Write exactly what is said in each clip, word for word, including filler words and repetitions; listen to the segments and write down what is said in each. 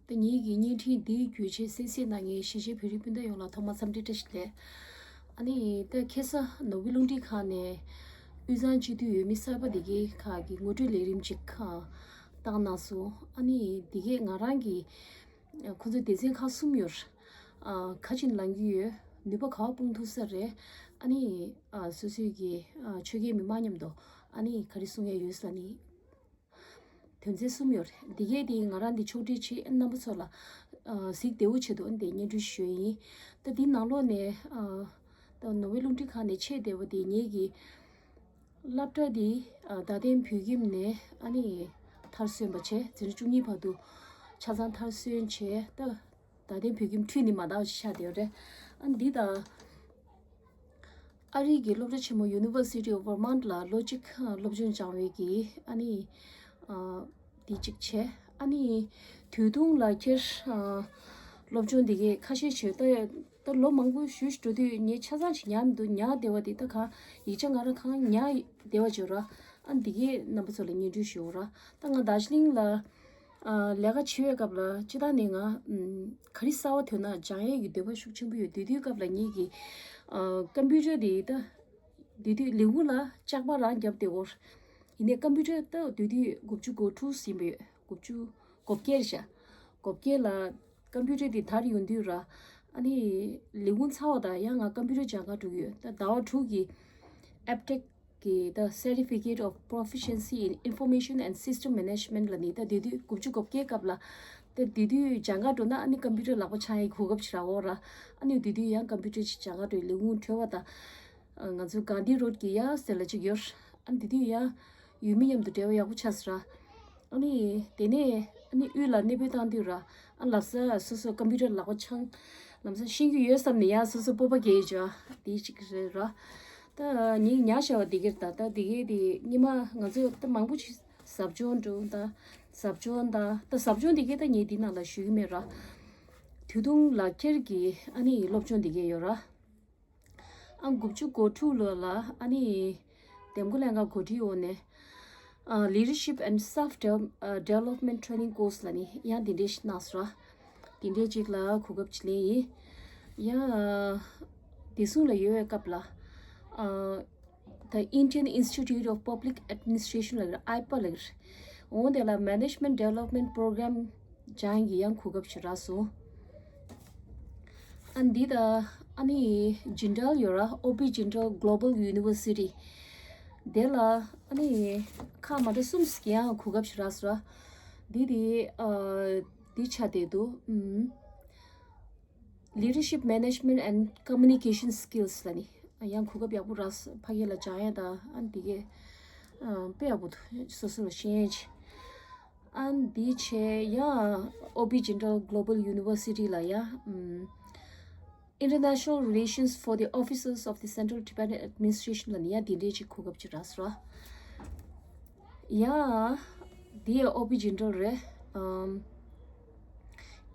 ད་ངེད་ཀྱི་བརྙན་འཕྲིན་འདིའི་བརྒྱུད་བྱས་གསན་གཟིགས་གནང་མཁན་གཞིས་བྱེས་བོད་རིགས་སྤུན་ཟླ་ཡོངས་ལ་ཐོག་མར་འཚམས་འདྲི་བཀྲ་ཤིས་བདེ་ལེགས། ཨ་ནི་ད་ཁ་སང་ནོར་ཝེ་རླུང་འཕྲིན་ཁང་ནས་དབུས་གཙང་སྤྱི་འཐུས་འོས་མི་གསར་པ་དེ་གའི་ཁག་གི་ངོ་སྤྲོད་ལས་རིམ་ཅིག་ཨ་བཏང་གནང་སོང་། ཨ་ནི་དེ་གས་ང་རང་གི་ཨ་ཁོང་ཚོ་སྡེ་ཚན་ཁག་གསུམ་ཡོད། ཨ་ག་ཅིག་ལངས་ཀྱི་ཡོད། ནུས་པ་ག་པར་སྤུངས་ཐུབ་ས་རེད། ཨ་ནི་ཨ་སོ་སོའི་གི་ཨ་ཆོལ་ཁའི་མི་མང་མཉམ་དུ་ཨ་ནི་ག་རེ་གསུང་ཡ་ཡོད་ས་ནི། དོན་ཚན་གསུམ་ཡོད་རེད། འདི་གས་དེ་ང་རང་འདི་ཕྱོགས་སྒྲིག་བྱེད། རྣམ་པ་ཚོ་ལ་ཨ་གཟིགས་བདེ་བོ་ཆེད་དུ་འདི་སྙན་སྒྲོན་ཞུ་ཡ་ཡིན། ད་འདི་ནང་ལོགས་ནས་ཨ་ད་ནོར་ཝེ་རླུང་འཕྲིན་ཁང་ནས་ཆེས་བདེ་བ་དེ་ངེད་ཀྱི་སློབ་གྲྭ་འདི་ཨ་རྡ་སྟེང་བོད་ཁྱིམ་ནས་ཨ་ནི་མཐར་སོན་པ་བྱས། འཛིན་གྲྭ་བཅུ་གཉིས་བར་དུ་ཆ་ཚང་མཐར་སོན་བྱས། ད་རྡ་སྟེང་བོད་ཁྱིམ་འཁྲུལ་ནི་མ་འདའ་བ་ཞིག་ཆགས་བསྡད་ཡོད་རེད། ཨ་འདི་དང་ཨ་རིའི་གི་སློབ་གྲྭ་ཆེན་མོ་University of Vermont ལ་ལོ་གཅིག་སློབ་སྦྱོང་སྦྱང་བའི་གི་ཨ་ནི་ཨ་འདི་གཅིག་བྱས། ཨ་ནི་དུས་ཐུང་ལག་ཁྱེར་ཨ་སློབ་སྦྱོང་འདི་གའི་ཁ་ཤས་བྱས། ད་ད་ལོ་མང་པོ་ཞེ་ཅིག་འགྲོ་དུས་ངས་ཆ་ཚང་ཞིག་ཉར་མི་འདུག་ཉར་བདེ་བ་དེ་ད་གང་ཡིག་ཆ་ང་རང་གང་ཉར་བདེ་བ་བྱོས་ར། ཨ་འདི་གའི་རྣམ་པ་ཚོ་ལ་སྙན་སྒྲོན་ཞུ་ར། ད་ང་དར་ཇི་ལིང་ལ་ཨ་ལས་ཀ་བྱེད་པའི་སྐབས་ལ་སྤྱིར་བཏང་ནས་ང་ཨམ་ག་རེ་གསར་པ་ཐོན་ན་སྦྱང་ཡས་ཀྱི་འདོད་པ་ཤུགས་ཆེན་པོ་ཡོད། དེ་དུས་སྐབས་ལ་ངེད་ཀྱི་ཨ་ཀམ་པུ་ཊར་དེ་ད་དེ་དུས་ལས་ཁུངས་ལ་ལྕགས་པ་རང་བརྒྱབ་བསྡད་ཡོད། ཡིན་ནའི་ཀམ་པུ་ཊར་ད་དེ་དུས་དགུ་བཅུ་གོ་དྲུག་ཟིན་པ་ཡོད། དགུ་བཅུ་གོ་བརྒྱད་རེད་ཤག་གོ་བརྒྱད་ལ་ཀམ་པུ་ཊར་དེ་དར་ཡོང་དུས་ར། ཨ་ནི་ལས་ཁུངས་ཚར་བ་དང་ཡང་ང་ཀམ་པུ་ཊར་སྦྱང་ག་འགྲོ་གི་ཡོད། ད་ཟླ་བ་དྲུག་གི་ཨེབ་ཊེག་གི་ད་Certificate of Proficiency in Information and System Management ལ་ནི་ད་དེ་དུས་དགུ་བཅུ་གོ་བརྒྱད་སྐབས་ལ། ད་དེ་དུས་སྦྱང་ག་འགྲོ་ན་ཨ་ནི་ཀམ་པུ་ཊར་ལག་པ་འཆང་ཡའི་གོ་སྐབས་ཞིག་རག་ཡོད་ར། ཨ་ནི་དེ་དུས་ཡང་ཀམ་པུ་ཊར་ཅིག་སྦྱང་ག་འགྲོ་ཡི། ལས་ཁུངས་གྲོལ་བ་དང་ང་ཚོ་གྷན་དྷི་རོཌ་གི་ཡ་ཟེར་ལ་ཅིག་ཡོད། ཨ་ནི་དེ་དུས་ཡ་ཡུལ་མི་མཉམ་དུ་འབྲེལ་བ་ཡག་པོ་ཆགས་སོང་ར། ཨ་ནི་དེ་ནས་ཨ་ནི་དབུས་ལ་གནས་སྤོས་བཏང་དུས་ར། ཨ་ལམ་སང་སོ་སོ་ཀམ་པུ་ཊར་ལག་པ་འཆང་། ལམ་སང་ཤེས་རྒྱུ་ཡོད་བསམ་ནས་ཡ་སོ་སོ་སྤོབས་པ་རྒྱས་བྱས་དེ་ཅིག་རེད་ར། ད་ངས་ཉར་བཞག་པ་དེ་ག་རེད། ད་ད་དེ་གའི་དེ་སྔོན་མ་ང་ཚོས་ད་མང་པོ་ཅིག་ཟབ་སྦྱོང་འགྲོ། ད་ཟབ་སྦྱོང་ད་ད་ཟབ་སྦྱོང་དེ་ག་རེད། ད་ངས་འདི་ནང་ལ་ཞུ་གི་མེད་ར། དུས་ཐུང་ལག་ཁྱེར་གྱི་ཨ་ནི་སློབ་སྦྱོང་དེ་ག་རེད་ཡོད་ར། ཨ་དགུ་བཅུ་གོ་དྲུག་ལོ་ལ་ཨ་ནི་འདེམས་བསྐོ་ལྷན་ཁང་གོ་སྒྲིག་འོག་ནས་ཨ་Leadership and Self Devel- ཨ་Development Training Course ལ་ནི་ཡང་དེ་འདྲས་ཞིག་གནང་སོང་ར། དེ་འདྲས་ཅིག་ལ་གོ་སྐབས་ཅིག་ལེན་ཡིན། ཡང་ཨ་བདེ་སྲུང་ལ་ཡོད་པའི་སྐབས་ལ་ཨ་The Indian Institute of Public Administration ལ་ཡོད་ར། ཨའི་པ་ལ་ཡོད་ར། འོང་དེ་ལ་Management Development Program སྦྱང་གི་ཡང་གོ་སྐབས་ཞིག་རག་སོང་། ཨ་འདི་ད་ཨ་ནི་Jindal ཡོད་ར། ཨོ་པི་Jindal Global University དེ་ལ་ཨ་ནི་ཁག་མ་འདྲ་གསུམ་ཞིག་ཡང་གོ་སྐབས་ཞིག་རག་སོང་ར། འདི་དེ་ཨ་འདི་ཆ་དེ་འདུག་ཨུམ། Leadership Management and Communication Skills ལ་ནི་ཡང་གོ་སྐབས་ཡག་པོ་རག་སོང་། ཕ་གི་ལ་སྦྱང་ཡ་ད་ཨ་འདི་གས་ཨ་དཔེ་ཡག་པོ་འདུག་སོ་སོ་ལ་ཤེས་ཡ་ཅིག་ཨ་འདི་བྱས་ཡ་ཨོ་པི་Jindal Global University ལ་ཡ་ཨམ། International Relations for the Officers of the Central Tibetan Administration ལ་ནི་ཡ་འདི་འདྲས་ཅིག་གོ་སྐབས་ཅིག་རག་སོང་ར། ཡ་འདི་ཡ་ཨོ་པི་Jindal རེད། ཨམ།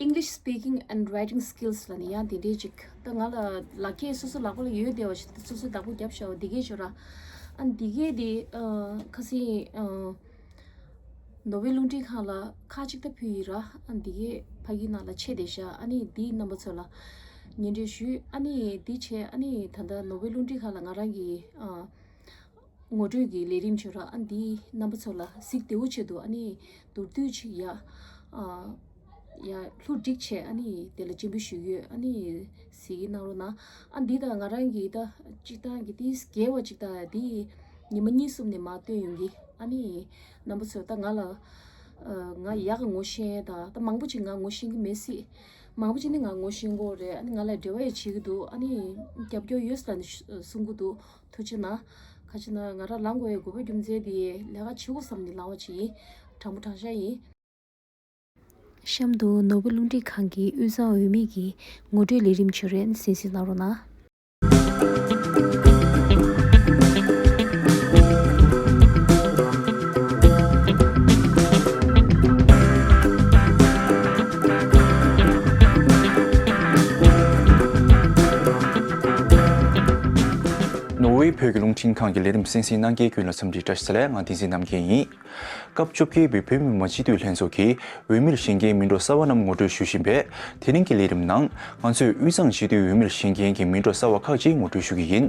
English Speaking and Writing Skills ལ་ནི་ཡང་དེ་འདྲས་ཅིག་ད་ང་ལ་ལག་ཁྱེར་སོ་སོ་ལག་པ་ལ་ཡོད་བསྡད་པ་ཞིག་སོ་སོས་བདག་པོ་བརྒྱབ་བཞག་པ་འདི་གས་ཤོད་ར། ཨ་འདི་གས་དེ་ཨ་ཁ་སང་ཨ་ནོར་ཝེ་རླུང་འཕྲིན་ཁང་ལ་ཁག་ཅིག་ད་ཕུལ་ཡིན་ར། ཨ་འདི་གས་ཕ་གིའི་ནང་ལ་ཆད་བསྡད་ཤག་ཨ་ནི་འདིའི་རྣམ་པ་ཚོ་ལ་སྙན་སྒྲོན་ཞུས། ཨ་ནི་འདི་བྱས་ཨ་ནི་ད་ལྟ་ནོར་ཝེ་རླུང་འཕྲིན་ཁང་ལ་ང་རང་གི་ཨ། ངོ་སྤྲོད་ཀྱི་ལས་རིམ་བྱུང་ར། ཨ་འདིའི་རྣམ་པ་ཚོ་ལ་གཟིགས་བདེ་བོ་ཆེད་དུ་ཨ་ནི་མདོར་བསྡུས་ཅིག་ཡ། ཨ་ཡ་ལྷུག་སྒྲིག་བྱས་ཨ་ནི་དེ་ལ་སྤྱན་འབུལ་ཞུ་གི་ཡོད། ཨ་ནི་གཟིགས་གནང་རོགས་གནང་། ཨ་འདི་དང་ང་རང་གི་ད་སྤྱིར་བཏང་གི་དེ་རྒྱས་པ་ཅིག་ད་དེ་ཉི་མ་གཉིས་གསུམ་ནས་མར་སྟོན་ཡོང་གི། ཨ་ནི་རྣམ་པ་ཚོ་ད་ང་ལ་ཨ་ང་ཡག་ག་ངོ་ཤེས་ད་ད་མང་པོ་ཅིག་ང་ངོ་ཤེས་ཀྱི་མེད་སྲིད། མང་པོ་ཅིག་ནི་ང་ངོ་ཤེས་ཀྱི་ཡོད་རེད། ཨ་ནི་ང་ལ་འབྲེལ་བ་ཡང་བྱེད་ཀྱི་འདུག་ཨ་ནི་རྒྱབ་སྐྱོར་ཡོད་ལབ་ནས་གསུང་གི་འདུག་ཐུགས་རྗེ་གནང་། ཁ་ཅིག་ན་ང་རང་ལངས་དགོས་ཡའི་དགོས་པ་རྒྱུ་མཚན་དེ་ལས་ཀ་བྱེད་དགོས་བསམ་ནས་ལངས་པ་ཅིག་ཡིན། དྲང་པོ་དྲང་བཞག་ཡིན། གཤམ་དུ་ནོར་བུ་རླུང་འཕྲིན་ཁང་གི་དབུས་གཙང་འོས་མི་གི་ངོ་སྤྲོད་ལས་རིམ་བྱུང་རེད། གསན་གཟིགས་གནང་རོགས་གནང་། ནོར་ བོད་ཀྱི་རླུང་འཕྲིན་ཁང་གི་ལས་རིམ་གསན་གཟིགས་གནང་མཁན་ཀུན་ལ་འཚམས་འདྲི་བཀྲ་ཤིས་བདེ་ལེགས། ང་བསྟན་འཛིན་རྣམ་རྒྱལ་ཡིན། སྐབས་བཅོ་བརྒྱད་པའི་བོད་མི་མང་སྤྱི་འཐུས་ལྷན་ཚོགས་ཀྱིས་འོས་མིར་བཞེངས་མཁན་མི་འགྲོ་གསར་པ་རྣམས་ངོ་སྤྲོད་ཞུ་བཞིན་པས། དེ་རིང་གི་ལས་རིམ་ནང་ང་ཚོས་དབུས་གཙང་སྤྱི་འཐུས་འོས་མིར་བཞེངས་མཁན་གྱི་མི་འགྲོ་གསར་པ་ཁག་ཅིག་ངོ་སྤྲོད་ཞུ་གི་ཡིན།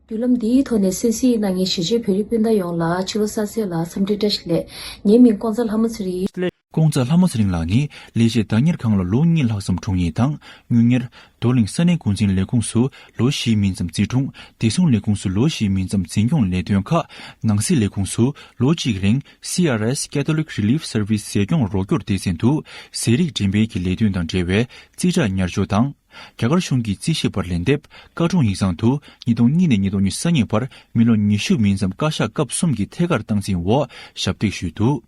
བརྒྱུད་ལམ་འདིའི་ཐོག་ནས་གསན་གཟིགས་གནང་མཁན་གཞིས་བྱེས་བོད་རིགས་སྤུན་ཟླ་ཡོངས་ལ་ཕྱི་ལོ་གསར་ཚེས་ལ་འཚམས་འདྲི་བཀྲ་ཤིས་བདེ་ལེགས། ངའི་མིང་ཀོང་ཚ་ལྷ་མོ་ཚེ་རིང་ཡིན། ཀོང་ཚ་ལྷ་མོ་ཚེ་རིང་ལགས་ནི་ལས་བྱེད་བདག་གཉེར་ཁང་ལ་ལོ་གཉིས་ལྷག་ཙམ་དྲུང་ཡིག་དང་དངུལ་གཉེར། རྡོར་གླིང་ས་གནས་འགོ་འཛིན་ལས་ཁུངས་སུ་ལོ་བཞིའི་མིན་ཙམ་རྩིས་དྲུང་། བདེ་སྲུང་ལས་ཁུངས་སུ་ལོ་བཞིའི་མིན་ཙམ་འཛིན་སྐྱོང་ལས་དོན་ཁག་ནང་སྲིད་ལས་ཁུངས་སུ་ལོ་གཅིག་རིང་སི་ཨར་ཨེས་Catholic Relief Service ཟས་སྐྱོང་རོགས་སྐྱོར་སྡེ་ཚན་དུ་ཟས་རིགས་འགྲེམས་སྤེལ་གྱི་ལས་དོན་དང་འབྲེལ་བའི་རྩིས་ཁྲ་ཉར་འཇོག་དང་། རྒྱ་གར་གཞུང་གི་རྩིས་ཞིབ་པར་ལན་འདེབས། བཀའ་དྲུང་ཡིག་ཚང་དུ་ཉིས་སྟོང་གཉིས་ནས་ཉིས་སྟོང་ཉི་ཤུ་རྩ་གཉིས་བར་མི་ལོ་ཉི་ཤུ་མིན་ཙམ་བཀའ་ཤག་སྐབས་གསུམ་གྱི་ཐད་ཀར་སྟངས་འཛིན་འོག་ཞབས་སྟེགས་ཞུས་འདུག་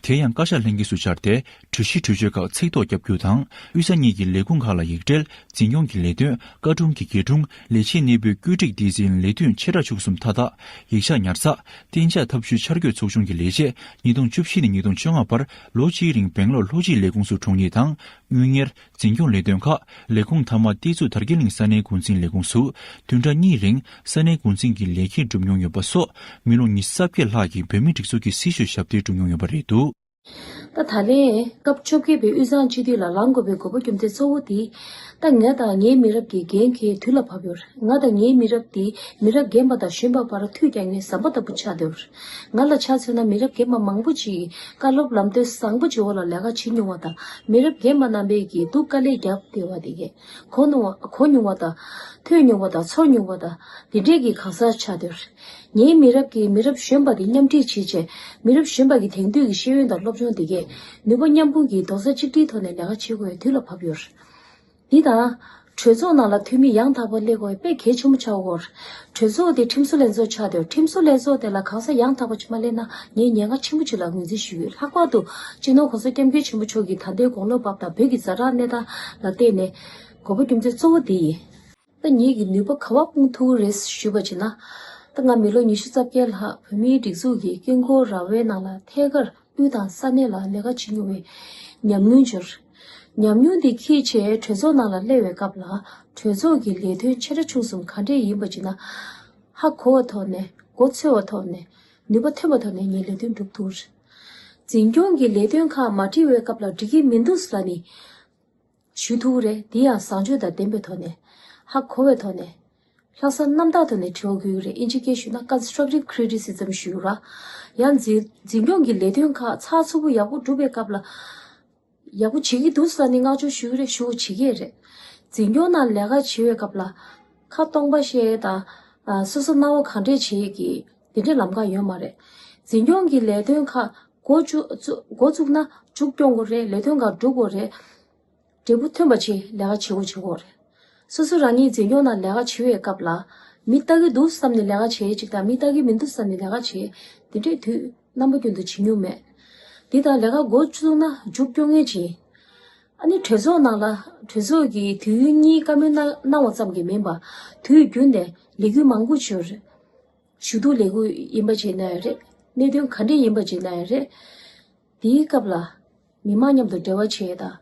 དེ་ཡང་བཀའ་ཤག་ལྷན་ཁང་སུ་བཅར་ཏེ་གྲོས་གཞི་གྲོས་ཆོད་ཁག་ཚིག་ཐོ་བརྒྱབ་རྒྱུ་དང་། དབུས་ས་གཉིས་ཀྱི་ལས་ཁུངས་ཁག་ལ་ཡིག་འབྲེལ། འཛིན་སྐྱོང་གི་ལས་དོན། བཀའ་དྲུང་གི་དགེ་དྲུང་། ལས་བྱེད་གནས་སྤོས་བཀོད་སྒྲིག་སྡེ་ཚན་ལས་དོན་ཆེ་ཕྲ་ཆུང་གསུམ་མཐའ་དག་ཡིག་ཆ་ཉར་ཚགས། གཏན་འཇགས་ཐབས་ཇུས་འཆར་འགོད་ཚོགས་ཆུང་གི་ལས་བྱེད། ཉིས་སྟོང་བཅུ་བཞི་ནས་ཉིས་སྟོང་བཅོ་ལྔ་བར་ལོ་གཅིག་རིང་སྦེང་ལོར་ལྷོ་སྤྱི་ལས་ཁུངས་སུ་དྲུང་ཡིག་དང་དངུལ་གཉེར། འཛིན་སྐྱོང་ལས་དོན་ཁག་ལས་ཁུངས་མཐའ་མ་ཏི་ཙུ་དར་རྒྱས་གླིང་ས་གནས་འགོ་འཛིན་ལས་ཁུངས་སུ་བདུན་ཕྲག་གཉིས་རིང་ས་གནས་འགོ་འཛིན་གྱི་ལས་འཁྱུར་བསྒྲུབས་མྱོང་ཡོད་པ་སོགས། མི་ལོ་ཉི་ཤུ་རྩ་བརྒྱད་ལྷག་གིས་བོད་མིའི་སྒྲིག་འཛུགས་ཀྱི་སྲི་ཞུ་ཞབས་སྟེགས་བསྒྲུབས་མྱོང་ཡོད་པ་རེད་འདུག་ད་ད་ལན་སྐབས་བཅོ་བརྒྱད་པའི་དབུས་གཙང་སྤྱི་འཐུས་ལ་ལངས་དགོས་པའི་དགོས་པ་རྒྱུ་མཚན་གཙོ་བོ་དེ། ད་ང་དང་ངའི་མི་རབས་ཀྱི་འགན་འཁྱེར་དུས་ལ་བབ་ཡོད་རེད། ང་དང་ངའི་མི་རབས་དེ་མི་རབས་རྒན་པ་དང་གཞོན་པ་བར་མཐུད་རྒྱག་མཁན་ཟམ་པ་ལྟ་བུ་ཆགས་བསྡད་ཡོད་རེད། ང་ལ་ཆ་མཚོན་ན་མི་རབས་རྒན་པ་མང་པོ་ཅིག་གིས་བཀའ་སློབ་ལམ་སྟོན་བཟང་པོ་ཅིག་འོག་ལ་ལས་ཀ་བྱེད་མྱོང་བ་དང་། མི་རབས་རྒན་པ་རྣམ་པས་ཀྱིས་སྡུག་དཀའ་ལས་བརྒྱབ་བསྡད་པ་དེ་གས་གོ་མྱོང་བ་གོ་མྱོང་བ་དང་། ཐོས་མྱོང་བ་དང་། ཚོར་མྱོང་བ་དང་། དེ་འདྲས་ཀྱི་གང་ཟག་ཆགས་བསྡད་ཡོད་རེད། ངའི་མི་རབས་ཀྱིས་མི་རབས་གཞོན་པ་དེ་མཉམ་ཁྲིད་བྱེད་ཆེད། མི་རབས་གཞོན་པ་གི་དེང་དུས་ཀྱི་ཤེས་ཡོན་དང་སློབ་སྦྱོང་དེ་གས་ནུས་པ་མཉམ་སྤུངས་ཀྱིས་རྡོག་རྩ་གཅིག་སྒྲིལ་ཐོག་ནས་ལས་ཀ་བྱེད་དགོས་པའི་དུས་ལ་བབ་ཡོད་རེད། འདི་དང་། གྲོས་ཚོགས་ནང་ལ་འཐུས་མི་ཡང་དག་པ་སླེབས་དགོས་པ་དཔེ་གལ་ཆེན་པོ་ཆགས་ཡོད་རེད། གྲོས་ཚོགས་དེ་ཁྲིམས་བཟོ་ལྷན་ཚོགས་ཆགས་བསྡད་ཡོད། ཁྲིམས་བཟོ་ལྷན་ཚོགས་དེ་ལ་གང་ཟག་ཡང་དག་པ་ཅིག་མ་སླེབས་ན་ངས་ཉེན་ཁ་ཆེན་པོ་ཅིག་ལ་ངོས་འཛིན་ཞུས་ཡོད། ལྷག་པར་དུ་སྤྱི་ནོར་༸གོང་ས་༸སྐྱབས་མགོན་ཆེན་པོ་མཆོག་གིས་ད་ལྟའི་དགུང་ལོ་བབས་དང་བོད་ཀྱི་ཛ་དྲག་གནས་སྟངས་ལ་བལྟས་ནས་དགོས་པ་རྒྱུ་མཚན་གཙོ་བོ་དེ་ཡིན། ད་ངེད་ཀྱི་ནུས་པ་ག་པར་སྤུངས་ཐུབ་ཀྱི་རེད་ཞུས་པ་ཅིག་ན། ད་ང་མི་ལོ་ཉི་ཤུ་རྩ་བརྒྱད་ལྷག་བོད་མིའི་སྒྲིག་འཛུགས་ཀྱི་དཀྱིལ་འཁོར་ར་བའི་ནང་ལ་ཐད་ཀར་དབུས་དང་ས་གནས་ལ་ལས་ཀ་བྱེད་མྱོང་བའི་ཉམས་མྱོང་འབྱོར། ཉམས་མྱོང་འདི་འཁྱེར་བྱས་གྲོས་ཚོགས་ནང་ལ་སླེབས་པའི་སྐབས་ལ་གྲོས་ཚོགས་ཀྱི་ལས་དོན་ཆེ་ཕྲ་ཆུང་གསུམ་ག་འདྲས་ཡིན་པ་ཅིག་ན། ཧ་གོ་བའི་ཐོག་ནས་མགོ་ཚོས་པའི་ཐོག་ནས་ནུས་པ་ཐོན་པའི་ཐོག་ནས་ངས་ལས་དོན་སྒྲུབ་ཐུབ་ཀྱི་རེད། འཛིན་སྐྱོང་གི་ལས་དོན་ཁག་མ་འགྲིག་པའི་སྐབས་ལ་འགྲིག་གི་མི་འདུག་ལབ་ནས། ཞུ་ཐུབ་ཀྱི་རེད། དེ་ཡང་བཟང་སྤྱོད་དང་ལྡན་པའི་ཐོག་ནས། ཧ་གོ་བའི་ཐོག་ནས། ལྷག་བསམ་རྣམ་དག་ཐོག་ནས་དྲི་བ་འགོད་ཀྱི་རེད། ཨིན་ཇི་སྐད་ཞུས་ན་constructive criticism ཞུ་ར། ཡང་འཛིན་འཛིན་སྐྱོང་གི་ལས་དོན་ཁག་ཚགས་ཚུད་པོ་ཡག་པོ་སྒྲུབ་པའི་སྐབས་ལ། ཡག་པོ་བྱེད་ཀྱི་འདུག་ཟེར་ནས་བསྔགས་བརྗོད་ཞུ་གི་རེད། ཞུ་བྱེད་ཀྱི་རེད། འཛིན་སྐྱོང་ནང་ལས་ཀ་བྱེད་པའི་སྐབས་ལ། ཁ་སྟོང་པ་བཤད་དང་། ཨ་སོ་སོ་སྣང་བ་གང་འདྲས་བྱེད་ཀྱི་དེ་འདྲས་ལམ་ཁ་ཡོད་མ་རེད། འཛིན་སྐྱོང་གི་ལས་དོན་ཁག་འགོ་བཙུགས་འགོ་བཙུགས་ན་མཇུག་སྐྱོང་དགོས་རེད། ལས་དོན་ཁག་སྒྲུབ་དགོས་རེད། འབྲས་བུ་ཐོན་པ་ཆེད་ལས་ཀ་བྱེད་དགོས་བྱེད་དགོས་རེད། སོ་སོ་རང་ཉིད་འཛིན་སྐྱོང་ནང་ལས་ཀ་བྱེད་པའི་སྐབས་ལ། མི་ལྟ་གི་འདུག་བསམ་ནས་ལས་ཀ་བྱེད་ཅིག་དང་མི་ལྟ་གི་མི་འདུག་བསམ་ནས་ལས་ཀ་བྱེད། དེ་འདྲས་དུས་རྣམ་པ་ཀུན་ཏུ་བྱེད་མྱོང་མེད། འདི་དང་ལས་ཀ་འགོ་བཙུགས་ན་མཇུག་སྐྱོང་མཁན་ཅིག་ཨ་ནི་གྲོས་ཚོགས་ནང་ལ་གྲོས་ཚོགས་ཀྱིས་དུས་ཡུན་གཉིས་བཀའ་མོལ་གནང་གནང་བ་ཙམ་གྱིས་མིན་པར་དུས་རྒྱུན་ནས་ལས་འགུལ་མང་པོ་བྱས་ཡོད་རེད། ཞུ་གཏུག་ལས་འགུལ་ཡིན་པ་བྱས་ན་ཡང་རེད། གནད་དོན་ག་འདྲས་ཡིན་པ་བྱས་ན་ཡང་རེད། དེའི་སྐབས་ལ་མི་མང་མཉམ་དུ་འབྲེལ་བ་བྱེད་ཡས་དང་།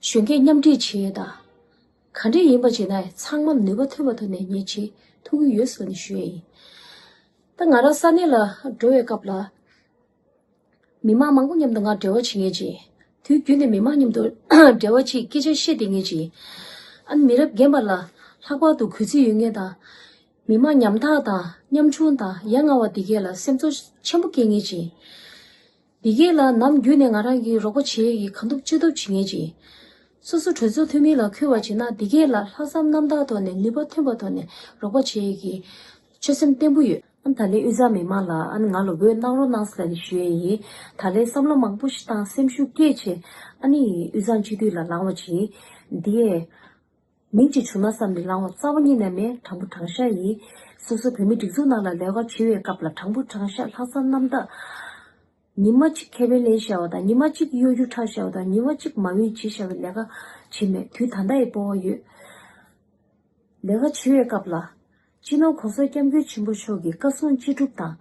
གཞོན་སྐྱེས་མཉམ་འཁྲིད་བྱེད་ཡས་དང་། ག་འདྲས་ཡིན་པ་བྱས་ན་ཡང་ཚང་མར་ནུས་པ་ཐོན་པ་ཐོག་ནས་ངས་བྱེད་ཐུབ་ཀྱི་ཡོད་ཟེར་ནས་ཞུ་ཡས་ཡིན། ད་ང་རང་ས་གནས་ལ་འགྲོ་བའི་སྐབས་ལ། མི་མང་མང་པོ་མཉམ་དུ་ང་འབྲེལ་བ་བྱེད་མཁན་ཅིག་དུས་རྒྱུན་ནས་མི་མང་མཉམ་དུ་འབྲེལ་བ་བྱེད་སྐད་ཆ་བཤད་བསྡད་མཁན་ཅིག་ཨ་ནི་མི་རབས་རྒན་པ་ལ་ལྷག་པར་དུ་གུས་བརྩི་ཡོད་མཁན་དང་། མི་མང་ཉམ་ཐག་དང་ཉམ་ཆུང་དང་ཡ་ང་བ་འདི་གས་ལ་སེམས་ཚོར་ཆེན་པོ་སྐྱེ་མཁན་ཅིག་འདི་གས་ལ་ནམ་རྒྱུན་ནས་ང་རང་གིས་རོགས་པ་བྱེད་ཡས་ཀྱི་གང་ཐུབ་ཅི་ཐུབ་བྱེད་མཁན་ཅིག་སོ་སོ་གྲོས་ཚོགས་འཐུས་མི་ལ་འཁོད་པ་བྱས་ན་འདི་གས་ལ་ལྷག་བསམ་རྣམ་དག་ཐོག་ནས་ནུས་པ་ཐོན་པ་ཐོག་ནས་རོགས་པ་བྱེད་ཡས་ཀྱི་ཆོད་སེམས་བརྟན་པོ་ཡོད། ཨ་ནི་ད་ལན་དབུས་གཙང་མི་མང་ལ་ཨ་ནི་ང་ལ་འོས་གནང་རོགས་གནང་ཟེར་ནས་ཞུ་ཡས་ཡིན། ད་ལན་བསམ་བློ་མང་པོ་ཞིག་བཏང་སེམས་ཤུགས་བསྐྱེད་བྱས་ཨ་ནི་དབུས་གཙང་སྤྱི་འཐུས་ལ་ལངས་པ་བྱས། འདི་ཡས་མིང་ཅིག་བྱུང་ན་བསམ་ནས་ལངས་པ་རྩ་བ་ཉིད་ནས་མེད། དྲང་པོ་དྲང་བཞག་ཡིན། སོ་སོ་བོད་མི་སྒྲིག་འཛུགས་ནང་ལ་ལས་ཀ་བྱེད་པའི་སྐབས་ལ་དྲང་པོ་དྲང་བཞག་ལྷག་བསམ་རྣམ་དག་ཉི་མ་གཅིག་ཁེ་ཕན་ལེན་བཞག་པ་དང་ཉི་མ་གཅིག་གཡོ་སྒྱུ་འཁྲབ་བཞག་པ་དང་ཉི་མ་གཅིག་མ་འོས་བྱེད་བཞག་པའི་ལས་ཀ་བྱེད་མེད། དུས་ད་ལྟ་ཡི་སྤོབས་པ་ཡོད། ལས་ཀ་བྱེད་པའི་སྐབས་ལ། སྤྱི་ནོར་གོང་ས་སྐྱབས་མགོན་ཆེན་པོ་མཆོག་གི་བཀའ་གསུང་ཅི་སྒྲུབ་དང་།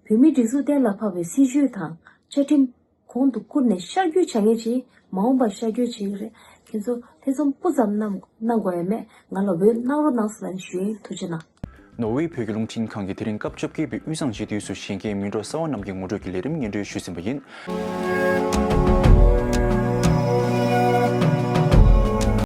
བོད་མིའི་སྒྲིག་འཛུགས་གཏན་ལ་ཕབ་པའི་སྲིད་བྱུས་དང་བཅའ་ཁྲིམས་གོང་དུ་བཀུར་ནས་ཤར་བསྐྱོད་བྱ་མཁན་ཅིག་མ་འོངས་པར་ཤར་བསྐྱོད་བྱེད་ཀྱི་རེད། ཁྱེད་ཚོ་ཐེ་ཚོམ་སྤུ་ཙམ་གནང་གནང་དགོས་ཡ་མེད། ང་ལ་འོས་གནང་རོགས་གནང་ཟེར་ལབ་ནས་ཞུ་ཡིན། ཐུགས་རྗེ་གནང་། ནོར་ཝེ་བོད་ཀྱི་རླུང་འཕྲིན་ཁང་གིས་དེ་རིང་སྐབས་བཅོ་བརྒྱད་པའི་དབུས་གཙང་སྤྱི་འཐུས་སུ་བཞེངས་མཁན་མི་འབྲོག་གསར་བ་རྣམས་ཀྱི་ངོ་སྤྲོད་ཀྱི་ལས་རིམ་སྙན་སྒྲོན་ཞུས་ཟིན་པ་ཡིན།